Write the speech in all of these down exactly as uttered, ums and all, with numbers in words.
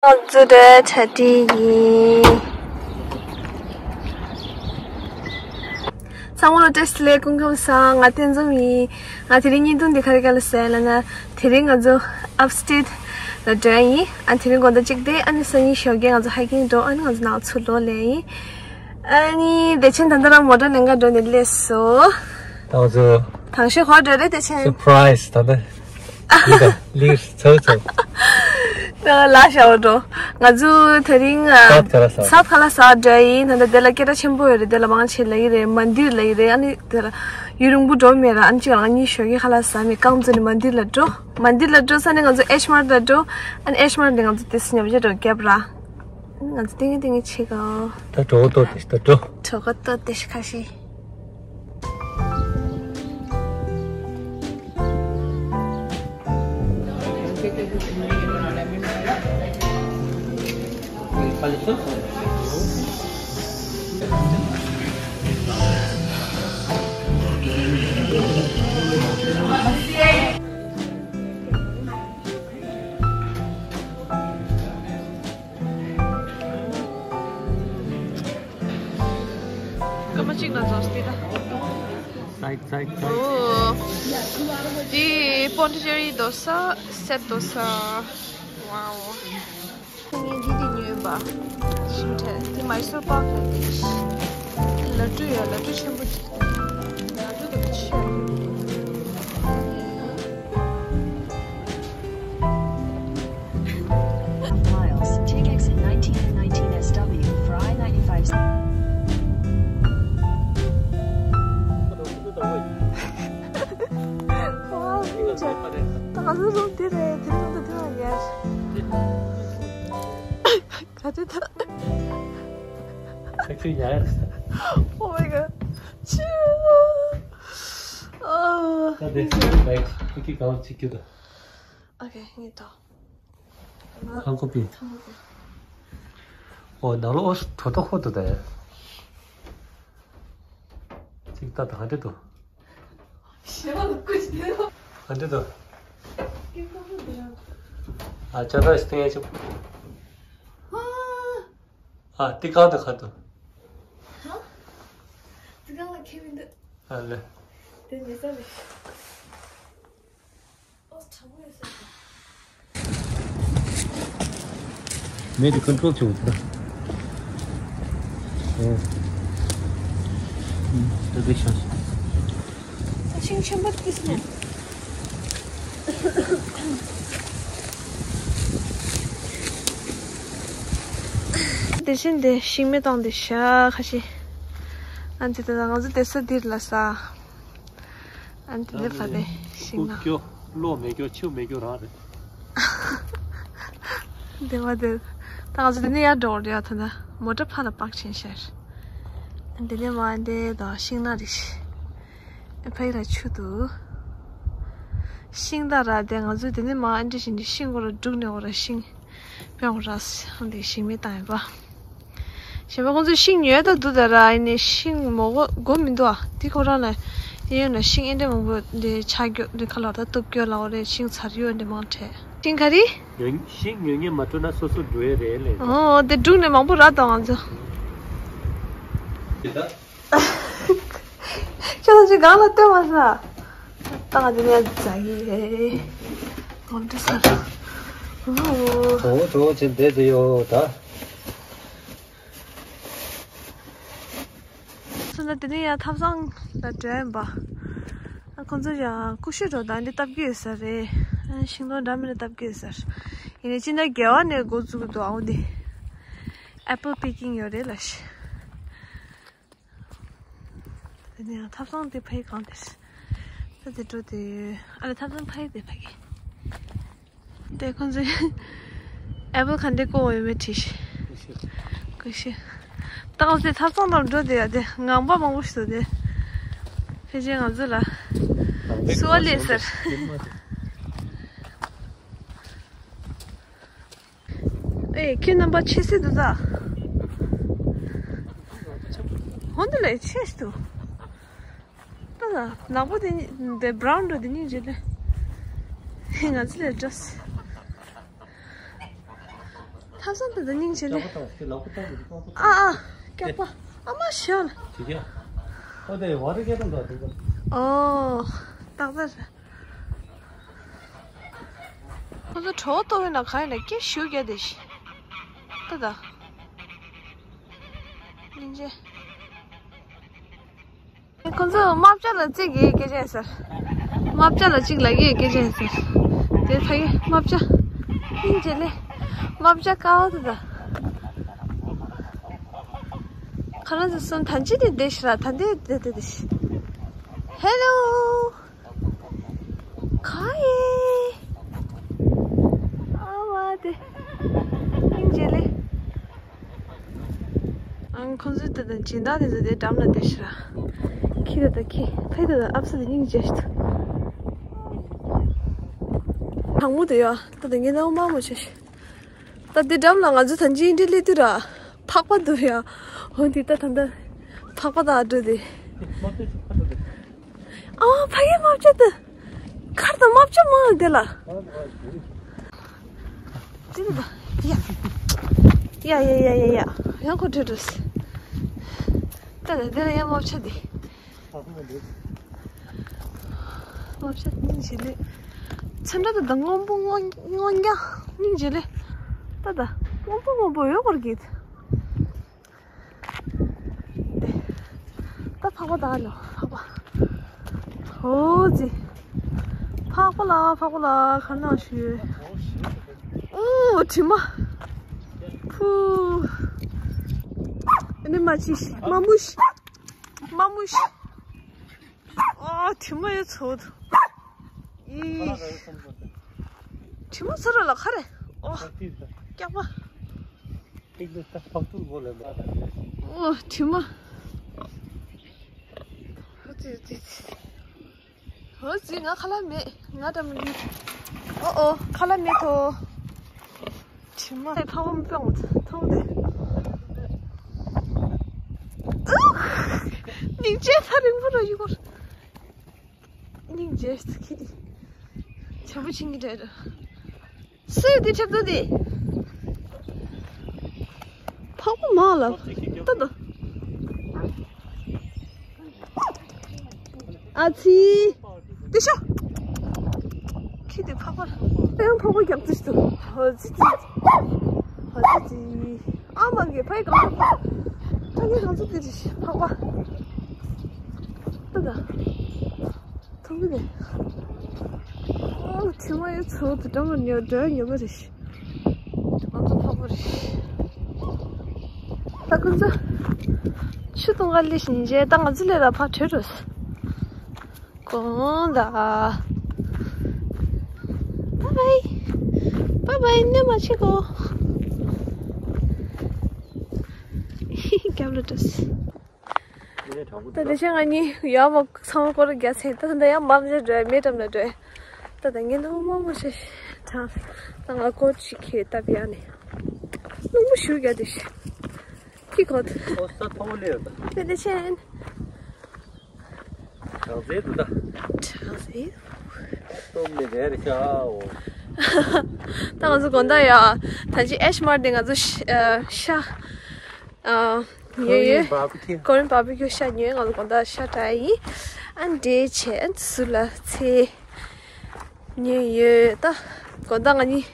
ང་ཚོ་འདྲ་གྲ་སྒྲིག་ཡིན། ཚང་མ་ལ་བཀྲ་ཤིས་བདེ་ལེགས། སྐུ་ཁམས་བཟང་། ང་བསྟན་འཛོམས་ཡིན། ང་དེ་རིང་བརྙན་ཐུང་འདི་ག་རེ་ག་ལ་བཟོས་ལབ་ན། དེ་རིང་ང་ཚོ་ཨབ་སི་ཊེཊ་ལ་འགྲོ་ཡ་ཡིན། ཨ་དེ་རིང་དགོང་དག་གཅིག་བསྡད། ཨ་ནི་སང་ཉིན་ཞོགས་ཀས་ང་ཚོ་ཧའི་ཀིང་འགྲོ། ཨ་ནི་ང་ཚོ་ནང་ཚུར་ལོག་ལེ་ཡིན། ཨ་ནི་བདེ་ཆེན་ད་ལྟ་རང་མོ་ཊ་ལེན་ག་འགྲོ་ནས་སླེབས་སོང་། ད་ང་ཚོ་ཐང་ཤིང་ཧོ་འགྲོ་རེད། བདེ་ཆེན་སར་པ་རའི་ཛི་ད་ལྟ། ཡིན་ད། ལིར་ཚོ་ཚོ། ད་ལ་ཤ་བ་འགྲོ། ང་ཚོ་དེ་རིང་ཨ། སའུཐ་ཀ་ལ་ས། སའུཐ་ཀ་ལ་ས་འགྲོ་ཡིན། ད་ལྟ་དེ་ལ་སྐད་གྲགས་ཆེན་པོ་ཡོད་རེད། དེ་ལ་མང་ཆེ་ལ་ཡི་རེད། མན་དིར་ལ་ཡི་རེད། ཨ་ནི་དེ་ལ་ཡུན་རིང་པོ་འགྲོ་མེད་ར། ཨ་ནི་གཅིག་ལ་ང་གཉིས་ཞོགས་ཀས་ཁ་ལག་ཟ་མེད། རྐང་བཙུགས་ནས་མན་དིར་ལ་འགྲོ། མན་དིར་ལ་འགྲོ་ས་ནས་ང་ཚོ་ཨེཆ་མཱར་ཊ་ལ་འགྲོ། ཨ་ནི་ཨེཆ་མཱར་ཊ་ནས་ང་ཚོ་དེ་སི་ཉམས་ཆག་འགྲོ་རྒྱབ་ར། ང་ཚོ་ཏིང་ངེ་ཏིང་ངེ་བྱེད་གོ། ད་གྲོད་ཁོག་ལྟོགས་ཏེ་ད་འགྲོ། གྲོད་ཁོག་ལྟོགས་ཏེ་ཤི་ཁ་ཤི། སྐར་མ་གཅིག་ལ་རྫོགས་སྟེ་ད། སའིཌ་སའིཌ་སའིཌ། འོ། འདི་པོན་ཌི་ཅེ་རི་རྡོ་ས། སེཊ་རྡོ་ས། ཝའོ། ངས་འདི་འདི་ཉོས་པ། ཞིམ་ཁྲལ་འདི་མའི་སུར་པཱག་རེད་འདི། ལ་ཀྲུ་ཡ་ལ་ཀྲུ་ཆེན་པོ་འདི། ལ་ཀྲུ་དེ་ཆེ། Miles, take exit nineteen and nineteen S W for I ninety-five. ད་ག་ཚོད་རུང་དེ་རེད། དེ་རིང་ད་དེ་ལ་ཡར། ག་ཚོད་ད། ཐག་ཆོད་ཡར། Oh my god. ཆུ། ཨོ། ད་དེ་བའི་ཁྱི་གང་ཅིག་ཁྱི་ད། ཨོ་ཁེ། ངས་ཐོག་ཧང་ཀོ་པི། ཧང་ཀོ་པི། ཨོ་ནང་ལོགས་གྲོ་ཐོག་ཁོ་ཐུ་ད། ཅིག་ད་ད་ཧ་འདྲེ་ཐུ། ཞེ་བ་ལ་ཀུ་ཅི་དེ་རོ། ཧ་འདྲེ་ཐུ། ཨ་ཅག་ད་ཤི་ཐེངས་ཡ་ཅིག་ཨ་ཏི་ཀང་ད་ཁ་ཐུ། ཧ། ཏི་ཀང་ལ་ཁེ་མི་འདུག་ཨ་ལེ། དེ་མི་ས་རེད། མེད་དེ་ཀོན་ཊོལ་བྱུང་ད། ཨོ། ཤིང་ཆེན་པོ་ཏིས་ནས། དེ་བཞིན་དེ་ཤིང་མེ་བཏང་དེ་ཤ་ཁ་ཤས། ཨ་འདི་ད་ང་ཚོ་དེ་ས་འདིར་ལ་ས། ཨ་འདི་འདི་ཕ་དེ་ཤིང་ན། སྐྱོ་གློག་མེད་སྐྱོ་ཆུ་མེད་སྐྱོ་རང་རེད། འདི་བ་དེ། ད་ང་ཚོ་འདི་ནས་ཡར་འགྲོ་བར་ཡ་ད་ད་མོ་ཊ་ཕ་ལ་པག་ཆེན་ཤར། འདི་ནས་མ་འདི་ད་ཤིང་ན་རེད། ཕ་ཡི་ར་ཆུ་དུ། ཤིང་ད་ར་དེ་ང་ཚོ་འདི་ནས་མ་ཨ་འདྲི་བཞིན་འདི་ཤིང་གོ་ར་འབྲུག་ནས་འོ་ར་ཤིང་། པེའུ་ར་སི་འདི་ཤིང་མེ་བཏང་ཡོད་པ། གཞན་པ་ཁོང་ཚོས་ཤིང་ཉོས་ད་འདུག་ད་ར་ཨ་ནི་ཤིང་མོ་གོ་གོ་མི་འདུག་ཨ། འདི་ཁོ་རང་ལ་ཡིན་ན་ཤིང་ཨེ་འདྲ་མང་པོ་འདི་ཆ་རྒྱུ་འདི་ཁ་ལོ་ད་སྟོབས་སྐྱོ་ལ་འོ་རེད། ཤིང་ཚར་ཡོད་འདི་མང་དྲགས། ཤིང་ག་རེ། ཤིང་ཉོ་མཁན་མ་འགྲོ་ན་སོ་སོ་འགྲོ་ཡས་རེད་ལས། ཨོ་དེ་འབྲུག་ནས་མང་པོ་རག་དང་ང་ཚོ། དེ་ད། ཁྱོད་ཚོ་ཅི་གང་ལ་ལྟོས་མ་ས། ད་ང་དེ་ནས་ཛ་ཡི་ཧེ། ངོམ་དུ་ས། ཨོ། གྲོགས་གྲོགས་ཅན་བསྡད་དེ་ཡོད་ད། སོང་ན་དེ་ནས་ཡང་ཐབ་ཚང་ལ་འགྲོ་ཡིན་པ། ཨ་ཁོང་ཚོ་ཡང་ཀུ་ཤུ་འགྲོ་དང་འདི་བཏབ་ཀྱི་ཡོད་ས་རེད། ཨ་ཤིང་སྡོང་འདྲ་མིན་ན་བཏབ་ཀྱི་ཡོད་ས་རེད། ཡིན་ནའི་སྤྱི་ཟླ་བརྒྱད་པ་ནས་འགོ་བཙུགས་འདུག་ཨ་འོ་འདི། ཨེ་པལ་པི་ཀིང་ཡོད་རེད་ལ་ཤི། དེ་ནས་ཡང་ཐབ་ཚང་དེ་ཕ་གི་གང་དེ། ད་དེ་འགྲོ་དེ། ཨ་ལེ་ཐབ་ཚང་ཕ་གི་དེ་ཕ་གི། དེ་ཁོང་ཚོས་ཨེ་པལ་ག་འདྲ་བཀོག་ཡོད་མེད་དྲིས་ཤིག་ཀུ་ཤུ། ད་ང་ཚོས་ཐབ་ཚང་ནང་འགྲོ་དེ་ཡ་དེ་ངང་པ་མང་པོ་ཞིག་འདུག་དེ། ཕལ་ཆེར་ང་ཚོ་ལ་བསུ་བ་སླེབས་ཟེར། ཨེ་ཁྱེད་རྣམ་པ་ཆེ་སེ་འདུག་ད། ཧོན་དུ་ལས་ཆེ་ཞིག་འདུག་ད་ནག་པོ་དེ་གཉིས་དེ་བྷ་རའུན་འགྲོ་དེ་གཉིས་རེད་ལེ། ང་ཚོ་ལས་འགྲོ་སི། ཐབ་ཚང་དེ་ཚོ་སྙིང་རྗེ་ལེ། ཨ་ཨ། སྐྱག་པ། ཨ་མ་ཤ་ལ། ཨོ། ཏག་ཏག་རེད། ཁོ་ཚོ་གྲོད་ལྟོགས་ཡོད་ན་ག་ཡིན་ན་སྐད་ཤུགས་རྒྱག་བསྡད་ཤག་ད་ད། སྙིང་རྗེ། ཁོ་ཚོ་རྨ་བྱ་ལ་གཅིག་གིས་སྐད་ཆ་ཟེར། རྨ་བྱ་ལ་གཅིག་ལ་གིས་སྐད་ཆ་ཟེར། དེ་ཕ་གི་རྨ་བྱ། སྙིང་རྗེ་ལེ། རྨ་བྱ་དཀར་པོ་དེ་ད། ཁ་ན་ཚོ་གསུམ་ཐམས་ཅད་དེ་བསྡད་ཤག་ར། ད་འདི་བསྡད་བསྡད་བསྡད་ཤག་ཧེ་ལོ། ག་ཡེ། ཨ་མ་དེ། སྙིང་རྗེ་ལེ། ཨང་། ཁོང་ཚོའི་དེ་དང་སྦྱིན་བདག་དེ་ཚོ་དེ་འགྲམ་ལ་བསྡད་ཤག་ར། ཁྱི་དེ་དང་ཁྱི་ཕ་དེ་དང་ཨབ་སི་དེ་སྙིང་རྗེ་ཞིག་འདུག་དང་མོ་དེ་ཡོད། ད་དེ་ངའི་ནང་དམར་མོ་ཆེ་ཞིག་ད་དེ་འགྲམ་ལ་ང་ཚོ་ད་ཅི་འདྲ་སླེབས་དུས་ར། ཕག་པ་འདུག་ཡ། འོ་དེ་ད་ད་ད། ཕག་པ་དང་ཨ་འགྲོ་དེ། ཨ་ཕ་གི་རྨ་བྱ་དེ། ཁར་དང་རྨ་བྱ་མང་དེ་ལ། དེ་ལ་ཡ། ཡ་ཡ་ཡ་ཡ་ཡ། ཡང་ཁོ་བྲོས་འགྲོ་སི། ད་ད་དེ་ལ་ཡ་རྨ་བྱ་དེ། རྨ་བྱ་སྙིང་རྗེ་ལེ། ཚོན་ཁྲ་དེ་ད་སྔོན་པོ་སྔོ་སྔོ་རྒྱ་སྙིང་རྗེ་ལེ། ད་ད་སྔོན་པོ་སྔོན་པོ་ཡོད་སྐོར་གྱི། ད་ཕག་པ་ད་ལོ་ཕག་པ། ཧོ་ཙི། ཕག་པ་ལ་ཕག་པ་ལ་ག་ན་ཞུ། ཨོ་དྲི་མ། ཕུ། ཨ་ནི་མ་ཅི་མ་མུ་ཤི། མ་མུ་ཤི། ཨོ་དྲི་མ་ཡོད་ཚོད། ཨི། དྲི་མ་ཚོ་ར་ལ་ཁ་རེ། ཨོ། སྐྱག་པ། ཨོ་དྲི་མ། ཨོ་ཙི་ཙི་ཙི། ཨོ་ཙི་ང་ཁ་ལག་མེད། ང་འགྲམ་ལ་ཡོད། ཨོ་ཨོ་ཁ་ལག་མེད་དོ། དྲི་མ་ཕ་བོ་མི་པང་ཐོང་དེ། སྙིང་རྗེ། ཐག་རིང་པོ་ར་ཡོད་སྐོར། སྙིང་རྗེ་ཁྱི་དེ། བྱམས་པོ་བྱེད་ཀྱི་འདྲ་ར། སུས་དེ་ཁྲབ་ཏུ་དེ། ཕག་པ་མང་ལ། ཏོ་ཏོ། ཨ་ཙི། དེ་ཤོ། ཁྱི་དེ་ཕག་པ། དེ་ཡང་ཕག་པ་རྒྱབ་ཏུ་ཞིག་ཏུ། ཧོ་ཙི་ཙི། ཧོ་ཙི་ཙི། ཨ་མ་གི་ཕའི་གང་ཚོ་ཕག། ཕ་གི་གང་ཚོ་དེ་ཕག་པ། ཏོ་ཏོ། ཐུང་གི་རེད། ཨོ་དྲི་མ་ཡོད་ཚོད་དུ་འགྲམ་ལ་ཉོ་འདྲ་ཉོ་གི་རེད། ང་ཚོ་ཕག་པ་རེད། ད་ཁོ་ཚོ་ཆུ་འཐུང་ག་སླེབས་ཤིང་རྗེས་ད་ང་ཚོ་སླེབས་ལ་ཕར་བྲོས་འགྲོ། དགོངས་དག Bye bye. Bye bye. གནོད་མ་བྱེད་གོ། རྒྱབ་ལ་འགྲོ། ད་དེ་བཞིན་ང་གཉིས་ཡར་མར་ཚང་མ་སྐོར་ར་རྒྱག་ཚེ་ད་ད་ཡང་མར་འཇག་འགྲོ་མེ་འགྲམ་ལ་འགྲོ། ད་ད་ངས་ནང་མང་པོ་ཞིག་དྲངས། ད་ང་སྐོར་ཅིག་ཁྱེར་སྟབས་ཡག་ནས་རླུང་བུ་ཞུ་རྒྱག་དེ་ཞིག་ཁྱི་གོ་ད། ཨོ་ས་མཐོང་ལེ་ཡོད་ད། དེ་དེ་ཆེན། གྲང་ཟེ་འདུག་ད། གྲང་ཟེ། སྟོབས་ནས་རེ་རེ་ཤའོ། ད་ང་ཚོ་དགོང་དག་ཡ། ད་ཅི་ཨེ་ཤི་མར་དེ་ང་ཚོ་ཤ། ཨ། ཉོས་ཡོད། Korean barbecue. Korean barbecue ཤ་ཉོས། ང་ཚོ་དགོང་དག་ཤ་བྲ་ཡིན། ཨ་འདྲེ་བྱས་ཨ་ཟུར་ལ་ཚེ། ཉོས་ཡོད་ད། དགོང་དག་ང་གཉིས་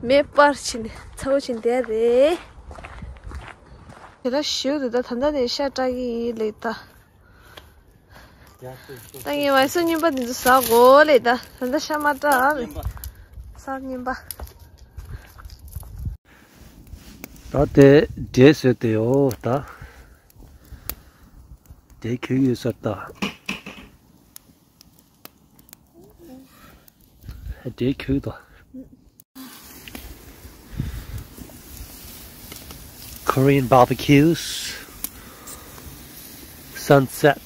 མེ་སྤར་བྱས་ནས་ཚ་བོ་བྱས་བསྡད་རེད། དེ་ལ་ཞོལ་དུ་ད་ད་ལྟ་ནས་ཤ་བཀྲ་གི་ཡིན་ལེ་ད། ད་ངས་མ་སོ་རྙིང་པ་འདི་ཚོ་ཟ་དགོས་ལེ་ད། ད་ལྟ་ཤ་མ་བཀྲ་ལེ། ཟ་རྙིང་པ། ད་དེ་འདྲེ་བཟོས་ཏེ་ཡོད་ད། དེ་ཁྱོད་ཡོད་ས་ད། དེ་ཁྱོད་ད། Korean barbecues, sunset.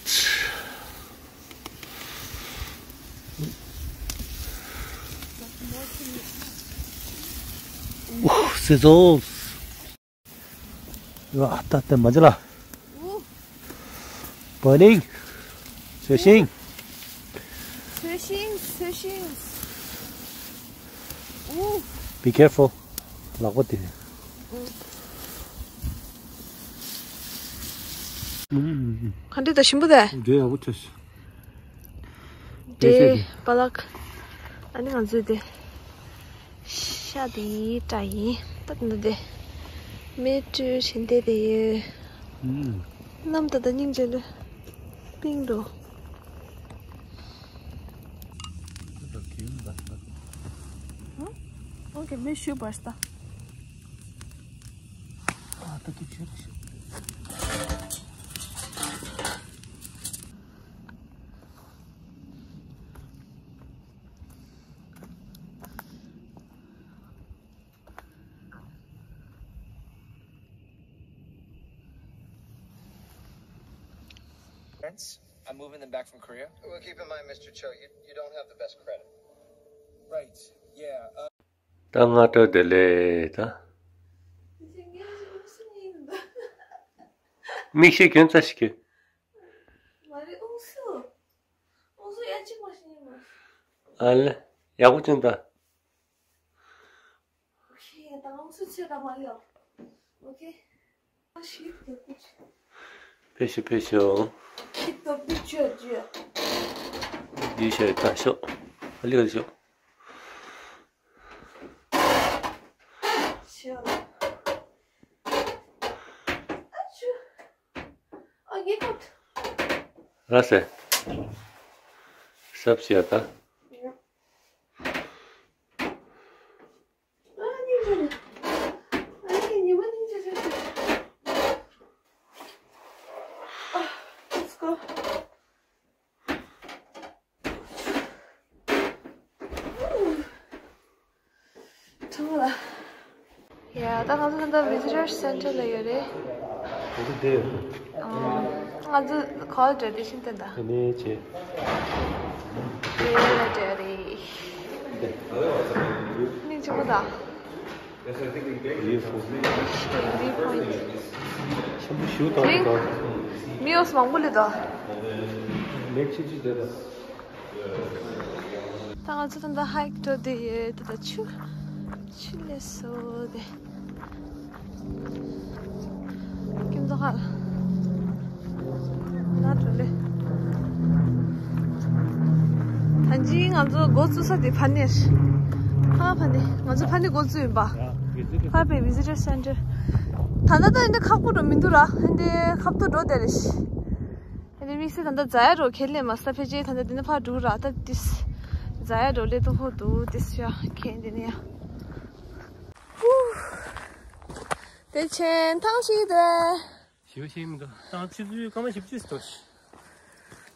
Ooh, sizzles. ཨ་ད་དེ་མ་ཇི་ལ། Burning. ཚོས་ཤིང་། ཚོས་ཤིང་། ཚོས་ཤིང་། ཨུ། Be careful. ལག་པ་དེ། ག་འདྲ་ད་ཞིམ་པོ་ད། འདྲེ་ཡག་པོ་ཐོས། འདྲེ་པ་ལགས། ཨ་ནི་ང་ཚོས་དེ་ཤ་དེ་བཀྲ་ཡིན། ད་འདི་དེ་མེ་སྤྲོད་བྱེད་བསྡད་དེ་ཡོད། གནམ་ད་ད་སྙིང་རྗེ་ལོས་པིང་འགྲོ། ཨོ་ཁེ། མེ་ཤུ་བར་སྟ། Friends, I'm moving them back from Korea. Well, keep in mind, Mister Cho, you, you don't have the best credit. Right, yeah. ད་ང་སྤྲོད་དེ་ལས་ད། མིག་ཤེལ་གྱོན་ཙ་ཞིག་གྱོན། ཨ་ལེ། ཡག་པོ་གྱོན་ད། ཕེབས་ཤོག་ཕེབས་ཤོག་ཡིད་ཤ་ཡི་ད་ཤོག་ཨ་ལེ་ཤོག་ར་སེ། སབ་ཤི་ཡ་ད། ཡ། ད་ང་ཚོ་ད་ལྟ་Visitor Center ལ་ཡོད་རེད། ང་ཚོ་དེ་ཡོད། ང་ཚོ་call་འདྲ་དེ་བཞིན་དེ་འདྲ། དེ་ནས་ཆེ། དེ་ལ་འདྲ་རེད། སྙིང་རྗེ་མོ་ད། View point། ཆེན་པོ་ཞིག་ད་དེ་ད། མི་ཡོངས་མང་པོ་ལས་ད། ལེགས་ཆེ་ཆེ་དེ་ད། ད་ང་ཚོ་ད་ལྟ་hike་འགྲོ་བསྡད་ཡོད། ད་ལྟ་ཆུ་ཆུ་ལས་སོ་དེ། ཀིམ་ཚོ་ཁ་ལ་ན་འགྲོ་ལེ། ད་ཅི་ང་ཚོ་འགོ་བཙུགས་ས་དེ་ཕ་ནས། ཕ་ཕ་ནས་ང་ཚོ་ཕ་ནས་འགོ་བཙུགས་ཡིན་པ། ཕ་པའི་Visitor Center། ད་ལྟ་ད་འདི་ཁག་པོ་འགྲོ་མི་འདུག་ར། འདི་ཁ་ཐུག་འགྲོ་བསྡད་རེད། ཨ་ནི་དམིགས་བསལ་ད་ལྟ་ཛ་ཡ་རོ་ཁས་ལེན་མ་ས་ཕལ་ཆེར་ད་ལྟ་འདི་ནས་ཕར་འགྲོ་ར། ད་ཏིས་ཛ་ཡ་རོ་ལས་ཏོ་ཧོ་འདུག་ཏིས་ཡ་ཁས་འདི་ནས་ཡ། ཧུ། དེ་ཆེན་ཐང་ཞིག་དེ། ཞིབ་ཞིབ་མི་འདུག་ཐང་ཆུ་ཚོད་སྐར་མ་བཞི་བཅུ་ཞིག་འདུག་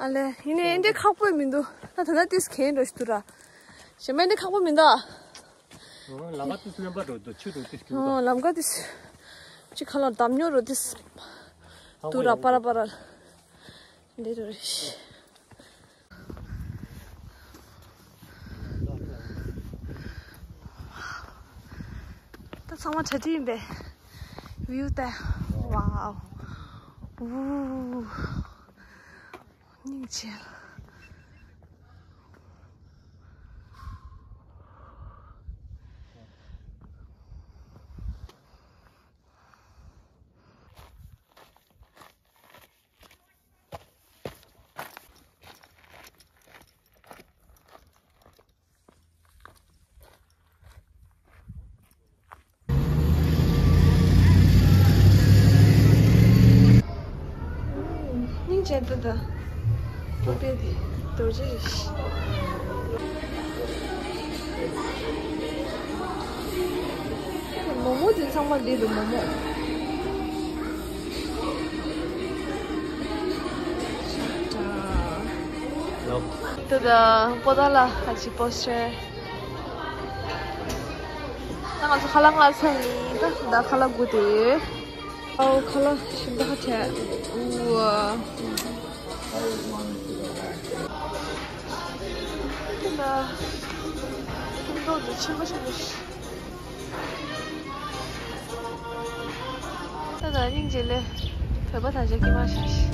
ཨ་ལེ། ཡིན་ནའི་འདི་ཁག་པོ་མི་འདུག་ད་ད་ལྟ་ཏིས་ཁས་འགྲོ་ཞིག་འདུག་ར། ཞེ་མ་འདི་ཁག་པོ་མི་འདུག་ལམ་ཁ་ཏིས་ལེན་པ་འགྲོ་འདུག་ཆུ་འགྲོ་ཏིས་ཁྱུག་ཨོ། ལམ་ཁ་ཏིས་ཅི་ཁ་ལོ་འདམ་ཉོ་རོ་ཏིས་འདུག་ར། པ་ར་པ་ར། འདི་རུ་རེད། ད་ཚང་མ་གྲ་སྒྲིག་ཡིན་པས། View་ལྟ། Wow། ཝུའུ། སྙིང་རྗེ། སྙིང་རྗེ་འདུག་ད། སྟོབས་དཔལ་དེ་རྡོ་རྗེ་རེད། མོག་མོག་དེ་ཚང་མ་འདི་འདུག་མོག་མོག་ད་ད་པོ་ཏཱ་ལ་ཨ་ཅི་པོ་སི་ཅར། ད་ང་ཚོ་ཁ་ལག་ལ་ཚར་ཡིན། ད་ད་ཁ་ལག་དགུ་དེ། ཨའོ་ཁ་ལག་ཞིམ་པ་ཁ་བྲལ། ཨུ་ཨ། ད་ཁྱིམ་ཐོག་དེ་ཆེན་པོ་ཆེན་པོ་ཞིག་ད་ད་སྙིང་རྗེ་ལེ། བོད་པ་ཐམས་ཅད་སྐྱེས་མ་ཤི་ཤི།